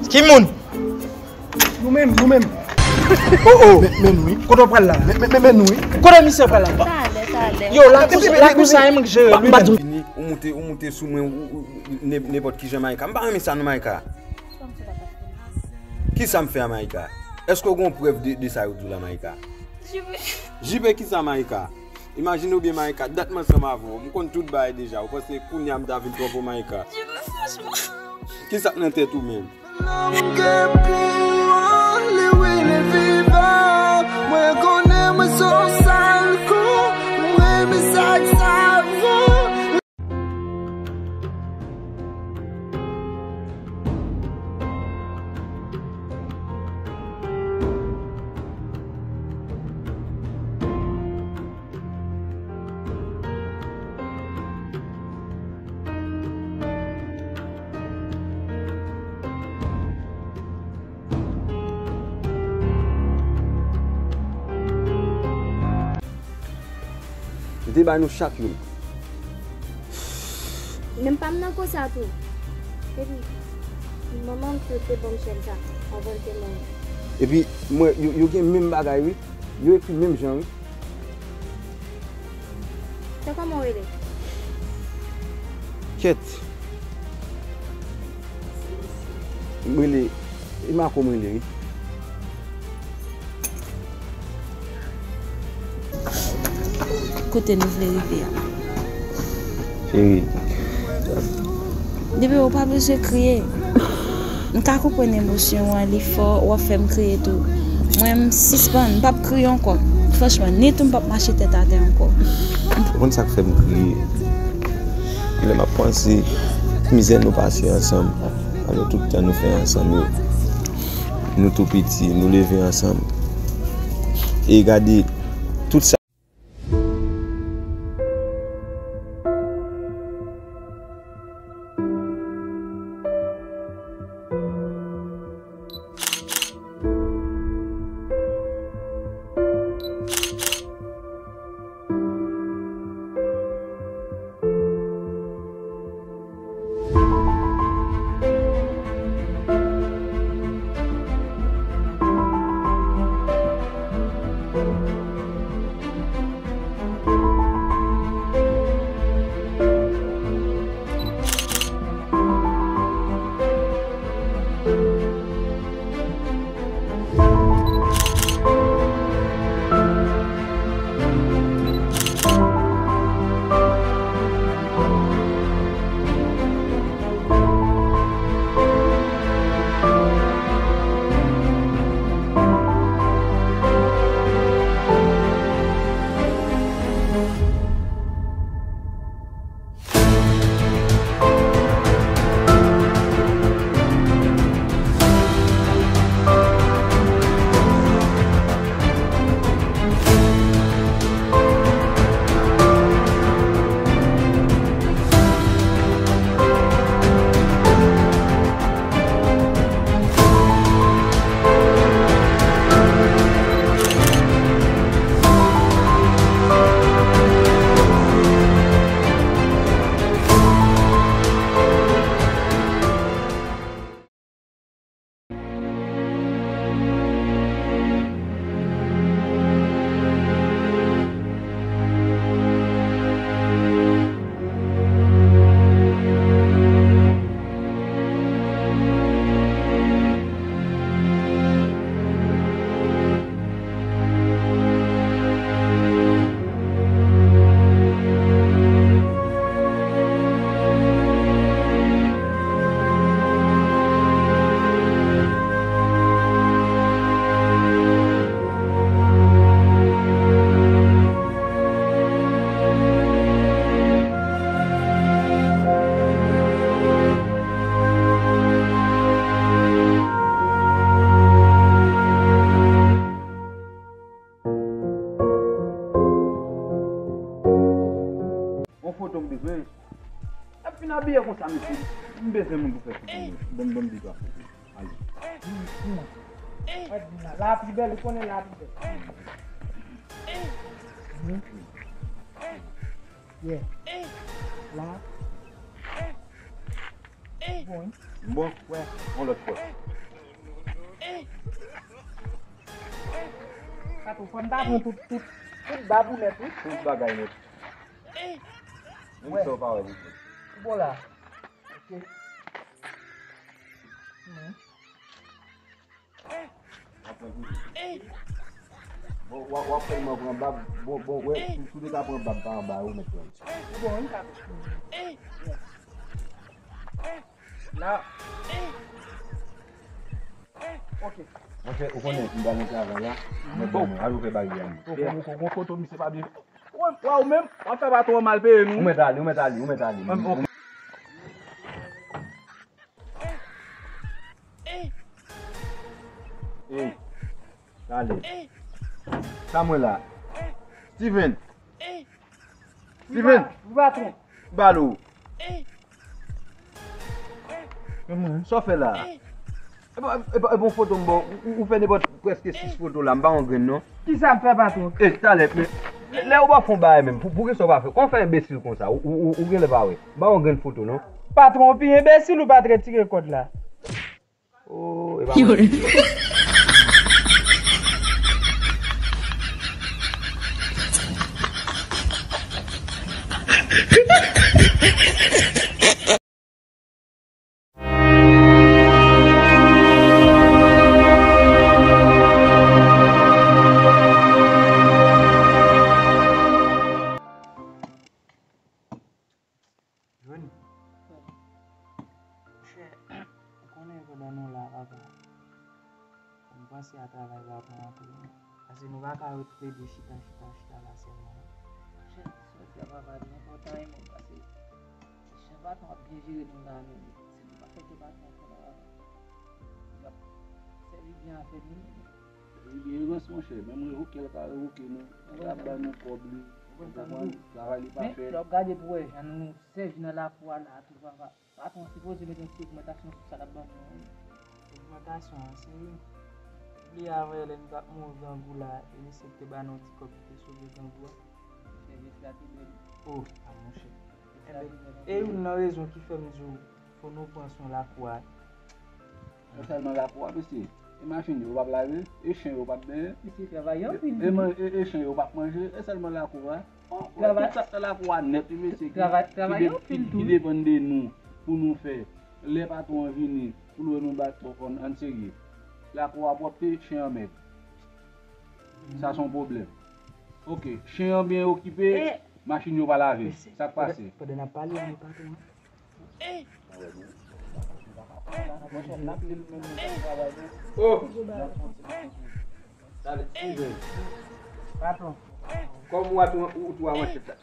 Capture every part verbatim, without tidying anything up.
Ki moun? Nou menm, nou menm. Oh, oh. Men, men nou, wi. Kote w pral la? Men, men, men, men nou, wi. Kote misye pral la? Talè, talè. Yo, lakou, lakou sa, e mwen k jere l, wi, men. Vini, ou moute, ou moute sou mwen, ou, ou, ou, ne-, nenpòt kijan, Maïka. M pa renmen sa, non, Maïka. Kisa m fè a, Maïka? Èske w gen yon prèv de, de sa yo di w la, Maïka? Jibe. Jibe kisa, Maïka? Imajine w byen, Maïka, dat m ansanm avè w. M konn tout bagay deja. Ou panse kounye a m ta vin twonpe w, Maïka? Jibe, franchman. Kisa k nan tèt ou menm? Lòm gen pou ann, li wi, li vivan. Mwen konnen mwen se yon sal kou, mwen renmen sa k savon. Yo te bay nou chak youn. Menm pa m nan konsa tou. Epi, manman m tou te ban m chèn sa, anvan l te mouri. Epi, mwen, yo, yo gen menm bagay, wi. Yo ekri menm jan, wi. Se kòman w rele? Kèt. M rele, e Mako m rele, wi. Kote nou vle rive a. Cheri. Depi ou pa bezwen kriye. M ka konprann emosyon an, li fò, w ap fè m kriye tou. Mwen, m sispann, m p ap kriye ankò. Franchman, ni tou m p ap mache tèt atè ankò. Ou konn sa k fè m kriye? Lè m ap panse mizè nou pase ansanm, alò tout tan nou fè ansanm yo. Nou tou piti, nou leve ansanm. E gade tout sa. Yon foto m bezwen. N ap fin abiye konsa, mesye. M bezwen moun pou fè foto m. Ban m, ban m de twa foto. Ale. Lapli bèl, ou konnen lapli bèl. Yeah. La. Bon, wi. M bon? Wè. Yon lòt fwa. Patwon, fò n ta pran tout, tout, tout bab ou nèt, wi. Tout bagay nèt. Menm sa w pa wè li. Bon la. Ok. Bon, w ap, w ap sèlman pran bab. Bon, bon, wè, si, si w te ka pran bab pa anba, ou mèt pran. Bon, m ka pran. La. Ok. Monchè, ou konnen, m ba nou travay la. Mèt ban mwen, al ouvè baryè a nou. Ou kon, ou kon, ou kon foto misye pa byen. Wè, wè, ou menm, w ap fè patwon an mal peye nou. Ou mèt ale, ou mèt ale, ou mèt ale. Ey, ale. Sa mwen la. Steven. Steven. Wi, patwon. Balo. Sa w fè la? E bon, e bon, e bon foto m ba w. Ou, ou, ou fè nenpòt prèske sis foto la, m pa yon grenn non. Kisa m fè, patwon? E, talè, men, lè ou pa fè yon bagay menm, pou, poukisa w pa fè? Kòman w fè enbesil konsa? Ou, ou, ou, ou genlè pa wè. M pa yon grenn foto non. Patwon, ou pi enbesil, ou pa t retire kòd la. Oh, e pa mwen. Jwenn. Monchè, ou konnen pandan nou la, papa, fò n panse a travay patwon an tou, non. Paske nou pa ka ret plede chita, chita, chita la sèlman, non. Monchè, sa w di a, papa, li enpòtan wi, men, paske si patwon ap byen jere nou la, men, si nou pa fè ke patwon an konn, papa, l ap sèvi byen avè nou. Li byen rans, monchè, menm revoke l ka revoke nou, l ap ba nou kòb li, ou konprann, travay li pa fè. Men, lè w ap gade pou wè jan nou sèvi nan lakou a la tou, papa. Patwon sipoze mete yon ti ogmantasyon sou sa l ap ban nou an, wi. Ogmantasyon an, se, bliye avè lè n t ap mouri grangou la, e misye te ba nou yon ti kòb ki te sove grangou a. Sèvis la te bèl. Oh, a monchè. Enben, e youn nan rezon ki fè m di w, fò nou pran swen lakou a. Non sèlman lakou a, mesye. E machin yo, yo p ap lave, e chen yo, yo p ap benyen. Misye travay anpil tou. E, e, e chen yo p ap manje, e sèlman lakou a. Travay. Tout sa k nan lakou a nèt, wi, mesye, ki, travay, travay anpil tou, ki depann de nou pou nou fè. Lè patwon an vini, pou l wè nou bat bòkòn, ann serye. Lakou a pwòpte, chen an mèg. Sa se yon pwoblèm. Ok, chen an byen okipe, machin yo pa lave. Sa k pase? Pandan n ap pale, ann patwon an. Oh! Talè, Steven. Patwon. Kòm ou ap, ou, ou tou a manchèt la.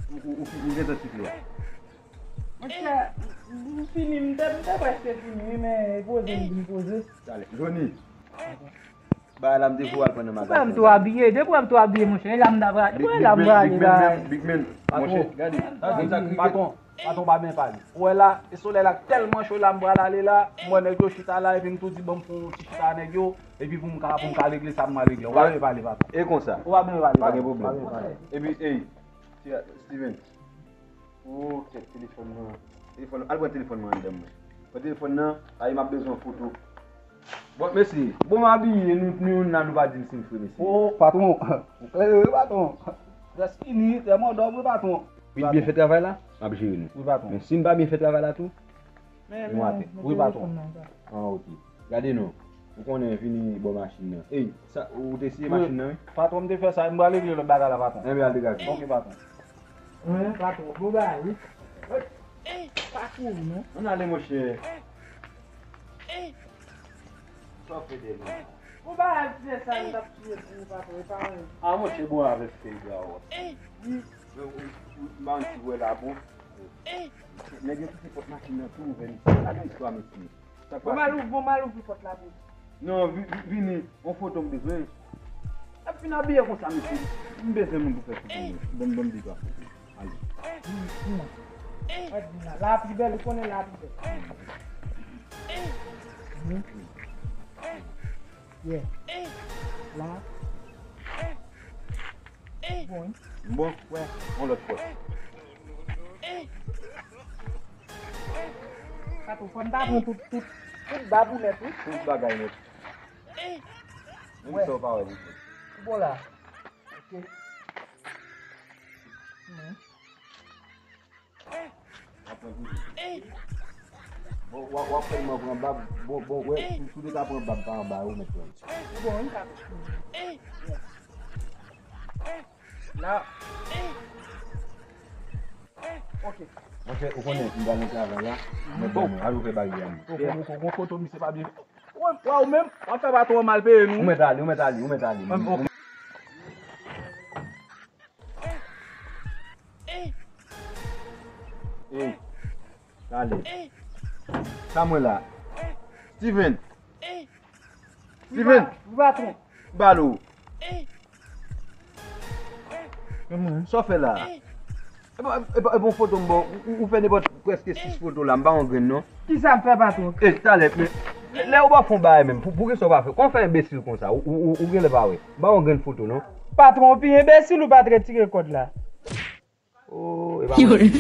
Ou, ou, ou, ou gentan sifle a. Monchè, m fini, m te, m te prèske fini, wi, men poze m vin poze. Talè. Johnny. Bagay la m te voye al pran nan magazin. Depi m tou abiye, depi m tou abiye, monchè, e la m ta prale, e la m prale, bagay. Big Man, monchè, gade, sa se sa ki patwon, patwon pa byen pale. Ou wè la, e solèy la tèlman cho la, m pral ale la, m wè nèg yo chita la, epi m tou di, bon, m fè yon ti chita a nèg yo, epi pou m ka, pou m ka regle sa m pral regle. Ou pa byen pale, patwon. E konsa. Ou pa byen pale, pa gen pwoblèm. Epi, ey, Steven, Oh, kèt telefòn nan. Telefòn nan. Al pran telefòn nan anndan mwen. Pran telefòn nan, ay m ap bezwen foto. Bon, mesye, bon m abiye, nou, nou youn la, nou pa di m si m fre, mesye. Oh, patwon. Eh, patwon. Prèske fini, trè mò dòm, wi, patwon. Wi, byen fè travay la, m ap jere nou. Wi, patwon. Men si n pa byen fè travay la tou, men, men, men, wi, patwon. Ah, ok. Gade non. Ou konnen vini bò machin nan. Ey, sa, ou te siye machin nan, wi? Patwon, m te fè sa, m pral regle lòt bagay la, patwon. Enben, al degaje. Ok, patwon. Wi, patwon, bon bagay, wi. Ey, pa kouri, non. Ann ale, monchè. Sa w fè dèyè mwen? Bon bagay, ti sè sa, m t ap tiye pou ou, patwon, e pa anyen. Ah, monchè, bon avèk fèy bra wòt. Wi. Ou, ou, ou, m pa konn si w wè la, bon. Nèg yo kite pòt machin nan tou ouvè, mesye. Gade istwa, mesye. Sa k pase? Bon, m al ouv-, bon, m al ouvri pòt la pou ou. Non, vi-, vi-, vini, yon foto m bezwen. N ap fin abiye konsa, mesye. M bezwen moun pou fè foto m. Bon, bon, m di twa foto. Ale. Lapli bèl, ou konnen lapli bèl. Yeah. La. Bon. M bon? Wè. Yon lòt fwa. Kato, fò n ta pran tout, tout, tout bab ou nèt, wi. Tout bagay nèt. Menm sa w pa wè li fè. Bon la. Ok. Hmm. Aprann toujou. Bon, w ap, w ap fè m pran bab. Bon, bon, wè, si, si w te ka pran bab pa anba, ou mèt pran. Bon, m ka. La. Ok. Monchè, ou konnen, m pral nan travay la. Mwen bon, al ouvè baryè a. Ou gon foto, misye pa byen. Wè, wè, ou menm, w ap fè patwon an mal peye nou. Ou mèt ale, ou mèt ale, ou mèt ale. Ey, talè. Sa mwen la. Steven. Steven. Wi, patwon. Balo. Sa w fè la? E pa, e pa, e pa yon foto m ba w, ou, ou fè nenpòt prèske sis foto la, m pa yon grenn non. Kisa m fè, patwon? E, talè, men, lè ou pa fè yon bagay menm, pou, poukisa w pa fè? Kòman w fè enbesil konsa? Ou, ou, ou, ou genlè pa wè. M pa yon grenn foto non. Patwon, ou pi enbesil ou pa t retire kòd la? Oh, e pa mwen.